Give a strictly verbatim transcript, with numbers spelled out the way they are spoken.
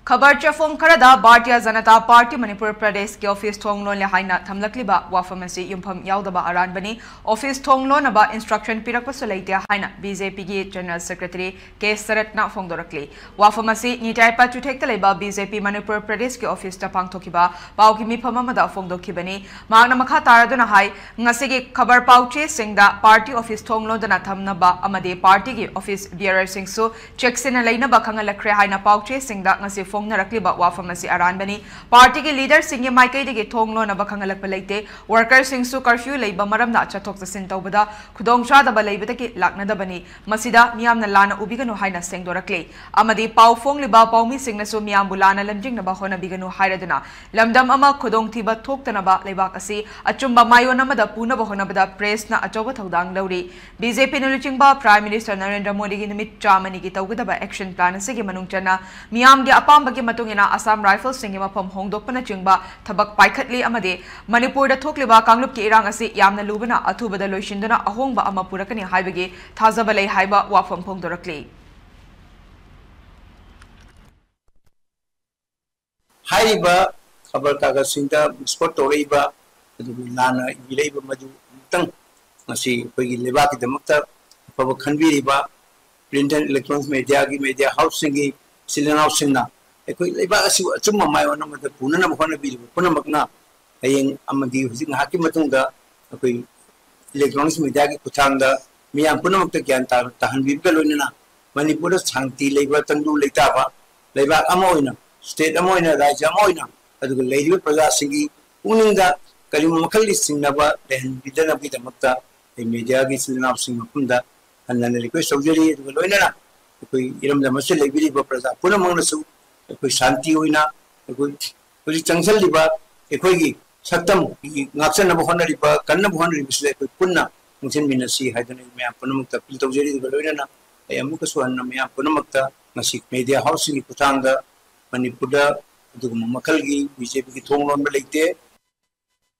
ꯈꯕꯔ ꯆꯦꯐꯣꯡ ꯈꯔꯗ ꯚꯥꯔꯇꯤꯌ ꯖꯅꯇꯥ ꯄꯥꯔꯇꯤ ꯃꯅꯤꯄꯨꯔ ꯄ꯭ꯔꯗꯦꯁꯀꯤ ꯑꯣꯐꯤꯁ ꯊꯣꯡ ꯂꯣꯜꯂꯦ ꯍꯥꯏꯅ ꯊꯝꯂꯛꯂꯤꯕ ꯋꯥꯐꯝ ꯑꯁꯤ ꯌꯨꯝꯐꯝ ꯌꯥꯎꯗꯕ ꯑꯔꯥꯟꯕꯅꯤ꯫ ꯑꯣꯐꯤꯁ ꯊꯣꯡ ꯂꯣꯟꯅꯕ ꯏꯟꯁꯇ꯭ꯔꯛꯁꯟ ꯄꯤꯔꯛꯄꯁꯨ ꯂꯩꯇꯦ ꯍꯥꯏꯅ ꯕꯤ ꯖꯦ ꯄꯤꯒꯤ ꯖꯦꯅꯔꯦꯜ ꯁꯦꯀ꯭ꯔꯦꯇꯔꯤ ꯀꯦ ꯁꯔꯠꯅ ꯐꯣꯡꯗꯣꯔꯛꯂꯤ꯫ ꯋꯥꯐꯝ ꯑꯁꯤ ꯅꯤꯇꯥꯏ ꯄꯥꯆꯨꯊꯦꯛꯇ ꯂꯩꯕ ꯕꯤ ꯖꯦ ꯄꯤ ꯃꯅꯤꯄꯨꯔ ꯄ꯭ꯔꯗꯦꯁꯀꯤ ꯑꯣꯐꯤꯁꯇ ꯄꯥꯡꯊꯣꯛꯈꯤꯕ ꯄꯥꯎꯒꯤ ꯃꯤꯐꯝ ꯑꯃꯗ ꯐꯣꯡꯗꯣꯛꯈꯤꯕꯅꯤ꯫ ꯃꯍꯥꯛꯅ ꯃꯈꯥ ꯇꯥꯔꯗꯨꯅ ꯍꯥꯏ, ꯉꯁꯤꯒꯤ ꯈꯕꯔ ꯄꯥꯎꯆꯦꯁꯤꯡꯗ ꯄꯥꯔꯇꯤ ꯑꯣꯐꯤꯁ ꯊꯣꯡ ꯂꯣꯟꯗꯨꯅ ꯊꯝꯅꯕ ꯑꯃꯗꯤ ꯄꯥꯔꯇꯤꯒꯤ ꯑꯣꯐꯤꯁ ꯕꯤꯌꯔꯔꯁꯤꯡꯁꯨ ꯆꯦꯛꯁꯤꯟꯅ ꯂꯩꯅꯕ ꯈꯪꯍꯜꯂꯛꯈ꯭ꯔꯦ ꯍꯥꯏꯅ ꯄꯥꯎꯆꯦꯁꯤꯡꯗ ꯉꯁꯤ ꯐꯣꯡꯅꯔꯛꯂꯤꯕ ꯋꯥꯐꯝ ꯑꯁꯤ ꯑꯔꯥꯟꯕꯅꯤ꯫ ꯄꯥꯔꯇꯤꯒꯤ ꯂꯤꯗꯔꯁꯤꯡꯒꯤ ꯃꯥꯏꯀꯩꯗꯒꯤ ꯊꯣꯡ ꯂꯣꯟꯅꯕ ꯈꯪꯍꯜꯂꯛꯄ ꯂꯩꯇꯦ꯫ ꯋꯥꯔꯀꯔꯁꯤꯡꯁꯨ ꯀꯔꯐ꯭ꯌꯨ ꯂꯩꯕ ꯃꯔꯝꯅ ꯆꯠꯊꯣꯛ ꯆꯠꯁꯤꯟ ꯇꯧꯕꯗ ꯈꯨꯗꯣꯡꯆꯥꯗꯕ ꯂꯩꯕꯗꯒꯤ ꯂꯥꯛꯅꯗꯕꯅꯤ꯫ ꯃꯁꯤꯗ ꯃꯤꯌꯥꯝꯅ ꯂꯥꯟꯅ ꯎꯕꯤꯒꯅꯨ ꯍꯥꯏꯅ ꯁꯦꯡꯗꯣꯔꯛꯂꯤ꯫ ꯑꯃꯗꯤ ꯄꯥꯎ ꯐꯣꯡꯂꯤꯕ ꯄꯥꯎꯃꯤꯁꯤꯡꯅꯁꯨ ꯃꯤꯌꯥꯝꯕꯨ ꯂꯥꯟꯅ ꯂꯝꯖꯤꯡꯅꯕ ꯍꯣꯠꯅꯕꯤꯒꯅꯨ ꯍꯥꯏꯔꯗꯨꯅ ꯂꯝꯗꯝ ꯑꯃ ꯈꯨꯗꯣꯡꯊꯤꯕ ꯊꯣꯛꯇꯅꯕ ꯂꯩꯕꯥꯛ ꯑꯁꯤ ꯑꯆꯨꯝꯕ ꯃꯥꯏꯑꯣꯟ ꯑꯃꯗ ꯄꯨꯅꯕ ꯍꯣꯠꯅꯕꯗ ꯄ꯭ꯔꯦꯁꯅ ꯑꯆꯧꯕ ꯊꯧꯗꯥꯡ ꯂꯧꯔꯤ꯫ ꯕꯤ ꯖꯦ ꯄꯤꯅ ꯂꯨꯆꯤꯡꯕ ꯄ꯭ꯔꯥꯏꯝ ꯃꯤꯅꯤꯁꯇꯔ ꯅꯔꯦꯟꯗ꯭ꯔ ꯃꯣꯗꯤꯒꯤ ꯅꯨꯃꯤꯠ ꯆꯥꯝꯃꯅꯤꯒꯤ ꯇꯧꯒꯗꯕ ꯑꯦꯛꯁꯟ ꯄ꯭ꯂꯥꯟ ꯑꯁꯤꯒꯤ ꯃꯅꯨꯡ ꯆꯟꯅ ꯃꯤꯌꯥꯝꯒꯤ ꯑꯄꯥꯝꯕꯒꯤ ꯃꯇꯨꯡ ꯏꯟꯅ ꯑꯁꯥꯝ ꯔꯥꯏꯐꯜꯁꯤꯡꯒꯤ ꯃꯐꯝ ꯍꯣꯡꯗꯣꯛꯄꯅꯆꯤꯡꯕ ꯊꯕꯛ ꯄꯥꯏꯈꯠꯂꯤ ꯑꯃꯗꯤ ꯃꯅꯤꯄꯨꯔꯗ ꯊꯣꯛꯂꯤꯕ ꯀꯥꯡꯂꯨꯞꯀꯤ ꯏꯔꯥꯡ ꯑꯁꯤ ꯌꯥꯝꯅ ꯂꯨꯕꯅ ꯑꯊꯨꯕꯗ ꯂꯣꯏꯁꯤꯟꯗꯨꯅ ꯑꯍꯣꯡꯕ ꯑꯃ ꯄꯨꯔꯛꯀꯅꯤ ꯍꯥꯏꯕꯒꯤ ꯊꯥꯖꯕ ꯂꯩ ꯍꯥꯏꯕ ꯋꯥꯐꯝ ꯐꯣꯡꯗꯣꯔꯛꯂꯤ꯫ ꯍꯥꯏꯔꯤꯕ ꯈꯕꯔ ꯀꯥꯒꯖꯁꯤꯡꯗ ꯃꯤꯁꯀꯣꯠ ꯇꯧꯔꯛꯏꯕ ꯑꯗꯨꯒ ꯂꯥꯟꯅ ꯏꯕꯤꯔꯛꯏꯕ ꯃꯗꯨ ꯑꯃꯨꯛꯇꯪ ꯉꯁꯤ ꯑꯩꯈꯣꯏꯒꯤ ꯂꯩꯕꯥꯛꯀꯤꯗꯃꯛꯇ ꯑꯐꯕ ꯈꯟꯕꯤꯔꯤꯕ print and electronic mediaꯒꯤ media houseꯁꯤꯡꯒꯤ ꯏꯆꯤꯜ ꯏꯅꯥꯎꯁꯤꯡꯅ ꯑꯩꯈꯣꯏ ꯂꯩꯕꯥꯛ ꯑꯁꯤꯕꯨ ꯑꯆꯨꯝꯕ ꯃꯥꯏꯑꯣꯟ ꯑꯃꯗ ꯄꯨꯅꯅꯕ ꯍꯣꯠꯅꯕꯤꯔꯤꯕ ꯄꯨꯝꯅꯃꯛꯅ ꯍꯌꯦꯡ ꯑꯃꯗꯤ ꯍꯧꯖꯤꯛ ꯉꯥꯏꯍꯥꯛꯀꯤ ꯃꯇꯨꯡꯗ ꯑꯩꯈꯣꯏ electronic mediaꯒꯤ ꯈꯨꯠꯊꯥꯡꯗ ꯃꯤꯌꯥꯝ ꯄꯨꯝꯅꯃꯛꯇ ꯒ꯭ꯌꯥꯟ ꯇꯥ-, ꯇꯥꯍꯟꯕꯤꯕꯒ ꯂꯣꯏꯅꯅ ꯃꯅꯤꯄꯨꯔꯗ ꯁꯥꯟꯇꯤ ꯂꯩꯕ, ꯇꯪꯗꯨ ꯂꯩꯇꯥꯕ ꯂꯩꯕꯥꯛ ꯑꯃ ꯑꯣꯏꯅ, state ꯑꯃ ꯑꯣꯏꯅ, ꯔꯥꯖ꯭ꯌ ꯑꯃ ꯑꯣꯏꯅ, ꯑꯗꯨꯒ ꯂꯩꯔꯤꯕ ꯄ꯭ꯔꯖꯥꯁꯤꯡꯒꯤ ꯄꯨꯛꯅꯤꯡꯗ ꯀꯔꯤꯒꯨꯝꯕ ꯃꯈꯜꯒꯤ ꯆꯤꯡꯅꯕ ꯂꯩꯍꯟꯕꯤꯗꯅꯕꯒꯤꯗꯃꯛꯇ ꯑꯩ mediaꯒꯤ ꯏꯆꯤꯜ ꯏꯅꯥꯎꯁꯤꯡ ꯃꯐꯝꯗ ꯍꯟꯅ ꯍꯟꯅ request ꯇꯧꯖꯔꯤ꯫ ꯑꯗꯨꯒ ꯂꯣꯏꯅꯅ ꯑꯩꯈꯣꯏ ꯏꯔꯝꯗꯝ ꯑꯁꯤꯗ ꯂꯩꯕꯤꯔꯤꯕ ꯄ꯭ꯔꯖꯥ ꯄꯨꯝꯅꯃꯛꯅꯁꯨ ꯑꯩꯈꯣꯏ ꯁꯥꯟꯇꯤ ꯑꯣꯏꯅ ꯑꯩꯈꯣꯏ ꯍꯧꯖꯤꯛ ꯆꯪꯁꯤꯜꯂꯤꯕ ꯑꯩꯈꯣꯏꯒꯤ ꯁꯛꯇꯝ ꯉꯥꯛꯆꯅꯕ ꯍꯣꯠꯅꯔꯤꯕ, ꯀꯟꯅꯕ ꯍꯣꯠꯅꯔꯤꯕꯁꯤꯗ ꯑꯩꯈꯣꯏ ꯄꯨꯟꯅ ꯆꯪꯁꯤꯟꯃꯤꯟꯅꯁꯤ ꯍꯥꯏꯗꯨꯅ ꯑꯩ ꯃꯌꯥꯝ ꯄꯨꯝꯅꯃꯛꯇ appeal ꯇꯧꯖꯔꯤ꯫ ꯑꯗꯨꯒ ꯂꯣꯏꯅꯅ ꯑꯩ ꯑꯃꯨꯛꯀꯁꯨ ꯍꯟꯅ ꯃꯌꯥꯝ ꯄꯨꯝꯅꯃꯛꯇ ꯉꯁꯤ media houseꯁꯤꯡꯒꯤ ꯈꯨꯠꯊꯥꯡꯗ ꯃꯅꯤꯄꯨꯔꯗ ꯑꯗꯨꯒꯨꯝꯕ ꯃꯈꯜꯒꯤ BJPꯒꯤ ꯊꯣꯡ ꯂꯣꯟꯕ ꯂꯩꯇꯦ꯫